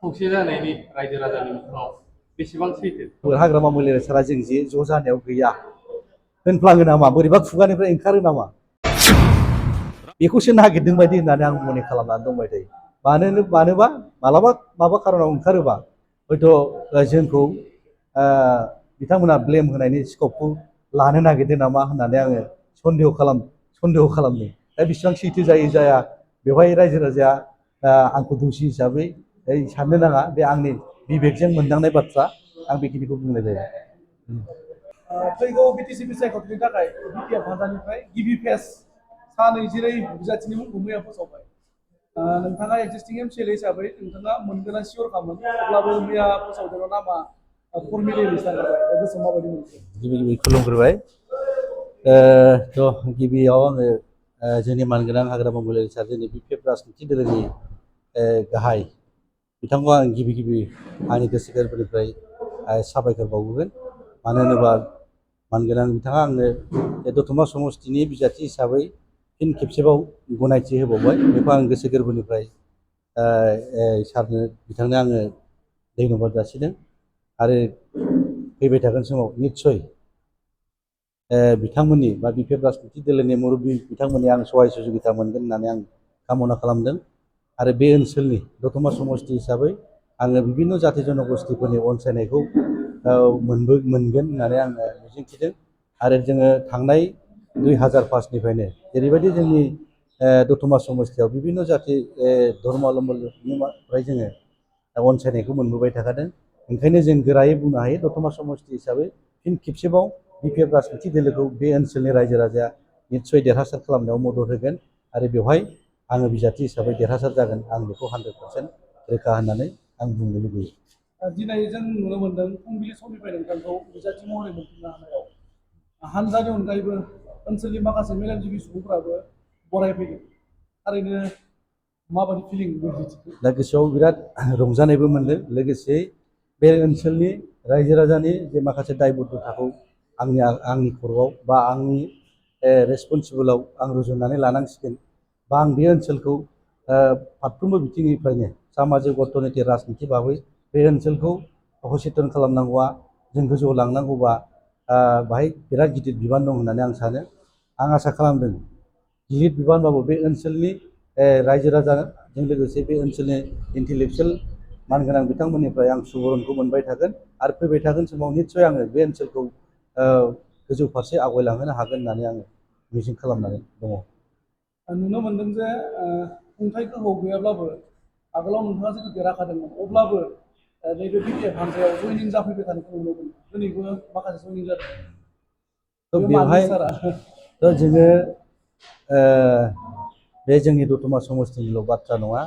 खौसे जानायनि रायजो राजानि मोखाङाव बेसेबां सैथो? हाग्रामा महिलारि सारा जों जे ज' जानायाव गैया होनफ्लाङो नामा, बोरैबा खुगानिफ्राय ओंखारो नामा, बेखौसो नागिरदों बायदि होननानै आं मने खालामनानै दंबाय थायो। मानोबा मालाबा माबा खारनाव ओंखारोबा हयथ' जोंखौ बिथांमोना ब्लेम होनायनि स्कपखौ लानो नागिरदों नामा होननानै आङो सन्देह खालामदों। दा बेसेबां सैथो जायो जाया बेवहाय रायजो राजाया आंखौ दोषि हिसाबै साननो नाङा, बे आंनि बिबेकजों मोनदांनाय बाथ्रा, आं बेखिनिखौ बुंनाय जायो। फैगौ बिटिसि बिसायख'थिनि थाखाय बिटिआर हानजानिफ्राय गिबि फेज सा 24 बिजाथिनि मुंखौ मैया फोसावबाय। नोंथाङा एक्जिस्टिं एमसिएलए हिसाबै नोंथाङा मोनगोना सियरखामोन, अब्लाबो मैया फोसावदों नामा फर्मेलि लिस्ट जाबाय, गोसोआव माबायदि मोनखो? गिबि खुलुमग्रोबाय। गिबियाव आङो जोंनि मानगोनां हाग्रामा महिलारि सारजोंनि बिपिएफ राजखान्थि दोलोनि गाहाय बिथांखौ आं गिबि आंनि गोसो गोरबोनिफ्राय साबायखर बावगोन। मानो होनोबा मानगोनां बिथाङा आंनो दतमा समस्तिनि बिजाथि हिसाबै फिन खेबसेबाव गनायथि होबावबाय, बेखौ आं गोसो गोरबोनिफ्राय बिथांनो आङो धन्यबाद जासिदों। आरो फैबाय थागोन समाव निस्सय बिथांमोननि बा बिपिएफ राजखान्थि दोलोनि मुरब्बि बिथांमोननि आं सहाय सुजुगिता मोनगोन होननानै आं कामना खालामदों। आरो बे ओनसोलनि दतमा समस्ति हिसाबै आङो बिभिन्न जाथि जनगोष्ठीफोरनि अनसायनायखौ मोनगोन होननानै आङो मिजिंथिदों। आरो जोङो थांनाय 2005निफ्रायनो जेरैबायदि जोंनि दतमा समस्तियाव बिभिन्न जाथि धर्मावलम्बीनिफ्राय जोङो अनसायनायखौ मोनबोबाय थाखादों। ओंखायनो जों गोरायै बुंनो हायो दतमा समस्ति हिसाबै फिन खेबसेबाव बिपिएफ राजखान्थि दोलोखौ बे ओनसोलनि रायजो राजाया निस्सय देरहासार खालामनायाव मदद होगोन। आरो बेवहाय आङो बिजाथि हिसाबै देरहासार जागोन, आं बेखौ 100% रोखा होननानै आं बुंनो लुबैयो। दिनै जों नुनो मोन्दों फुंबिलि समनिफ्राय नोंथांखौ बिजाथि महरै मोनफिननो हानायाव हानजानि अनगायैबो ओनसोलनि माखासे मेलेमजिबि सुबुंफोराबो बरायफैदों। थारैनो माबायदि फिलिं? दा गोसोआव बिराद रंजानायबो मोनदों। लोगोसे बे ओनसोलनि रायजो राजानि जे माखासे दायबद्धताखौ आंनि खर'आव बा आंनि रेसपन्सिबोलाव आं रुजुननानै लानांसिगोन। बा आं बे ओनसोलखौ फारफ्रोमबो बिथिंनिफ्रायनो सामाजिक अर्थनैतिक राजखान्थि भाबै बे ओनसोलखौ सचेतन खालामनांगौआ, जों गोजौआव लांनांगौबा बाहाय बिराद गिदिर बिबान दं होननानै आं सानो। आं आसा खालामदों गिलिर बिबानबाबो बे ओनसोलनि रायजो राजाजों लोगोसे बे ओनसोलनि इन्टेलेक्सुयेल मानगोनां बिथांमोननिफ्राय आं सुबुरुनखौ मोनबाय थागोन। आरो फैबाय थागोन समाव निस्सय आङो बे ओनसोलखौ गोजौ फारसे आवगायलांहोनो हागोन होननानै आङो मिजिं खालामनानै दङ। नुनो मोन्दों जे खुंथाय गोहो गैयाब्लाबो आगोलाव नोंथाङा जितु देरहाखादोंमोन, अब्लाबो नैबे बिटिएफ हानजायाव जयनिं जाफैबाय थानायखौ नुनो मोनो। दिनैबो माखासे जयनिं जादों। बेवहाय जोङो बे जोंनि दतमा समस्तिनिल' बाथ्रा नङा,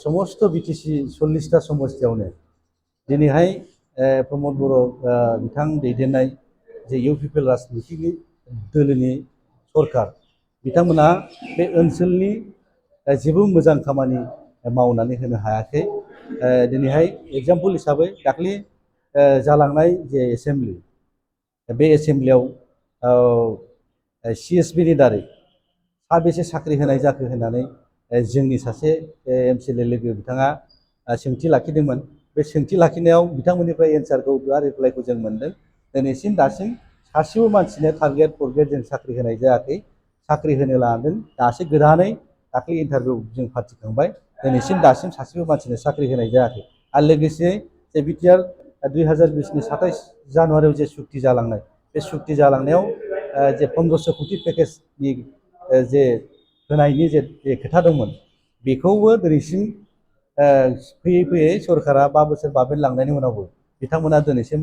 समस्त बिटिसि 40टा समस्तियावनो दिनैहाय प्रमद बर' बिथां दैदेननाय जे इउपिपिएल राजखान्थिनि दोलोनि सरकार, बिथांमोना बे ओनसोलनि जेबो मोजां खामानि मावनानै होनो हायाखै। दिनैहाय एग्जाम्पल हिसाबै दाख्लि जालांनाय जे एसेमब्लि, बे एसेमब्लियाव सिएसपिनि दारै साबेसे साख्रि होनाय जाखो होननानै जोंनि सासे एमसिएलए लोगो बिथाङा सोंथि लाखिदोंमोन। बे सोंथि लाखिनायाव बिथांमोननिफ्राय एन्सारखौ बा रिप्लाइखौ जों मोनदों। दिनैसिम दासिम सासेबो मानसिनो टारगेट जों साख्रि होनाय जायाखै। साख्रि होनो लादों दासो गोदानै दाख्लि इन्टारभिउ जों फाथिखांबाय। दिनैसिम दासिम सासेबो मानसिनो साख्रि होनाय जायाखै। आरो लोगोसे जे बिटिआर 2020नि 27 जानुवारियाव जे सुक्ति जालांनाय, बे सुक्ति जालांनायाव जे 1500 कोटि पेकेजनि जे होनायनि जे खोथा दंमोन, बेखौबो दिनैसिम फैयै सरकारा 5 बोसोर बाबेनलांनायनि उनावबो बिथांमोना दिनैसिम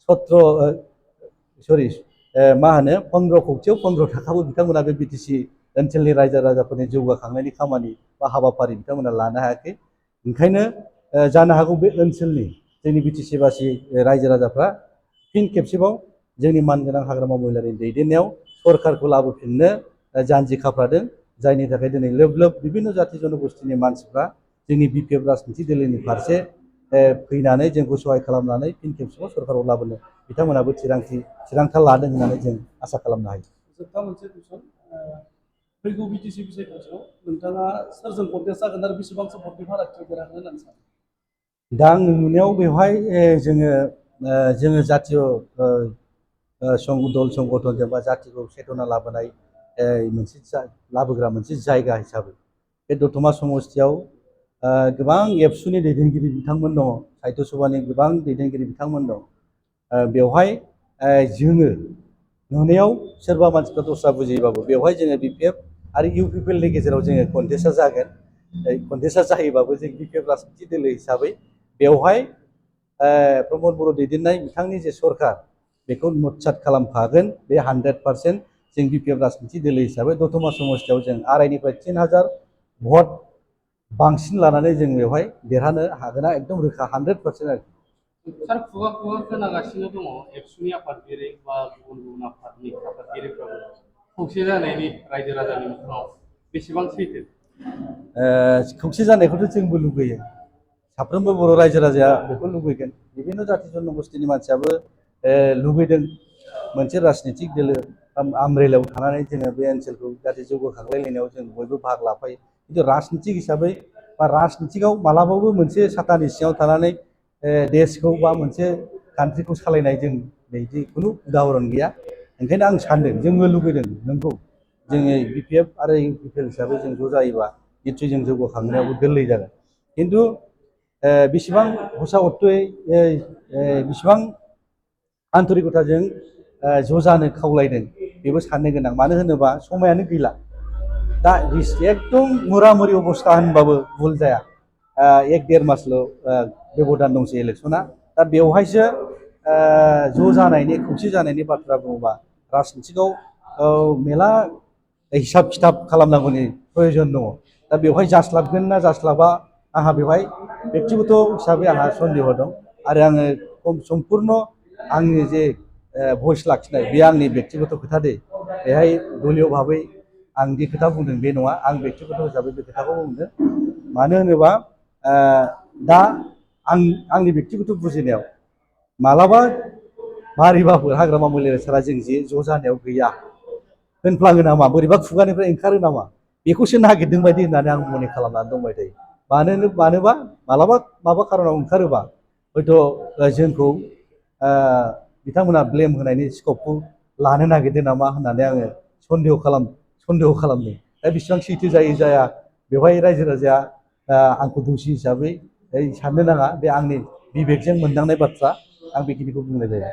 15 कौटियाव 15 थाखाबो बिथांमोना बे बिटिसि ओनसोलनि रायजो राजाफोरनि जौगाखांनायनि खामानि बा हाबाफारि बिथांमोना लानो हायाखै। ओंखायनो जानो हागौ बे ओनसोलनि जोंनि बिटिसि बासि रायजो राजाफ्रा फिन खेबसेबाव जोंनि मानगोनां हाग्रामा महिलारिनि दैदेननायाव सरकारखौ लाबोफिननो जानजि खाफ्रादों। जायनि थाखाय दिनै लोब लोब बिभिन्न जाथि जनगोष्ठीनि मानसिफ्रा जोंनि बिपिएफ राजखान्थि दोलोनि फारसे फैनानै जोंखौ सहाय खालामनानै फिन खेबसेबाव सरकाराव लाबोनो बिथांमोनाबो थिरांथा लादों होननानै जों आसा खालामनो हायो। जोबथा मोनसे कुइसन, फैगौ बिटिसि बिसायख'थियाव नोंथाङा सोरजों कन्टेस्ट जागोन आरो बेसेबां सापर्टनि फारागथियाव देरहागोन होननानै सानो? दा आंनि नुनायाव बेवहाय जोङो जातीय दल संगठन बा जातिखौ सेथना लाबोनाय लाबोग्रा मोनसे जायगा हिसाबै बे दतमा समस्तियाव गोबां एबसुनि दैदेनगिरि बिथांमोन दङ, साहित्य सभानि गोबां दैदेनगिरि बिथांमोन दं। बेवहाय जोङो नुनायाव सोरबा मानसिफ्रा दस्रा बुजियोबाबो बेवहाय जोङो बिपिएफ आरो इउपिपिएलनि गेजेराव जोङो कन्टेस्टआ जागोन। कन्टेस्टआ जायोबाबो जों बिपिएफ राजनिति दोलो हिसाबै बेवहाय प्रमद बर' दैदेननाय बिथांनि जे सरकार बेखौ नटसात खालामखागोन। बे 100% जों बिपिएफ राजनिति दोलो हिसाबै दतमा समस्तियाव जों 2,500 3 हाजार भट बांसिन लानानै जों बेवहाय देरहानो हागोना एकदम रोखा 100% आरो। सार खुगा खुगा खोनागासिनो दङ एबसुनि आफादगिरि बा गुबुन गुबुन आफादनि आफादगिरिफ्राबो खौसे जानायनि रायजो राजानि मोखाङाव बेसेबां सैथो? खौसे जानायखौथ' जोंबो लुगैयो, साफ्रोमबो बर' रायजो राजाया बेखौ लुगैगोन। बिभिन्न जाति जनगोष्ठीनि मानसियाबो लुगैदों मोनसे राजनितिक दोलो आमब्रेलायाव थानानै जोङो बे ओनसोलखौ जाहाथे जौगाखांलायलायनायाव जों बयबो बाहागो लाफायो। खिन्थु राजनितिक हिसाबै बा राजनितिकआव मालाबाबो मोनसे साथानि सिङाव थानानै देशखौ बा मोनसे कान्ट्रिखौ सालायनाय जों बिदि खुनु उदाहरन गैया। ओंखायनो आं सानदों, जोंबो लुगैदों नंगौ जोङो बिपिएफ आरो इउपिपिएल हिसाबै जों ज' जायोबा निस्सय जों जौगाखांनायावबो गोरलै जागोन। खिन्थु बेसेबां हसा अत्तयै बेसेबां आन्तरिकताजों ज' जानो खावलायदों बेबो साननो गोनां। मानो होनोबा समायानो गैला। दा एकदम मुरामुरि अबस्था होनबाबो भुल जाया। 1-1.5 मासल' बेब'धान दंसै इलेक्सना। दा बेवहायसो ज' जानायनि खौसे जानायनि बाथ्रा बुङोबा राजनितिकआव मेला हिसाब खिथाब खालामनांगौनि प्रयजन दङ। दा बेवहाय जास्लाबगोन ना जास्लाबा आंहा बेवहाय बेक्तिगत हिसाबै आंहा सन्देह दं। आरो आङो सम्पुर्ण आंनि जे भइस लाखिनाय बे आंनि बेक्तिगत खोथा दे, बेहाय दलीय भाबै आं दि खोथा बुंदों बे नङा, आं बेक्तिगत हिसाबै बे खोथाखौ बुंदों। मानो होनोबा दा आंनि बेक्तिगत बुजिनायाव मालाबा मारैबाफोर हाग्रामा महिलारि सारा जों जे ज' जानायाव गैया होनफ्लाङो नामा, बोरैबा खुगानिफ्राय ओंखारो नामा, बेखौसो नागिरदों बायदि होननानै आं मने खालामनानै दंबाय थायो। मानोबा मालाबा माबा खारनाव ओंखारोबा हयथ' जोंखौ बिथांमोना ब्लेम होनायनि स्कपखौ लानो नागिरदों नामा होननानै आङो सन्देह खालामदों। दा बेसेबां सैथो जायो जाया बेवहाय रायजो राजाया आंखौ दौसि हिसाबै साननो नाङा। बे आंनि बिबेकजों मोनदांनाय बाथ्रा, आं बेखिनिखौ बुंनाय जायो।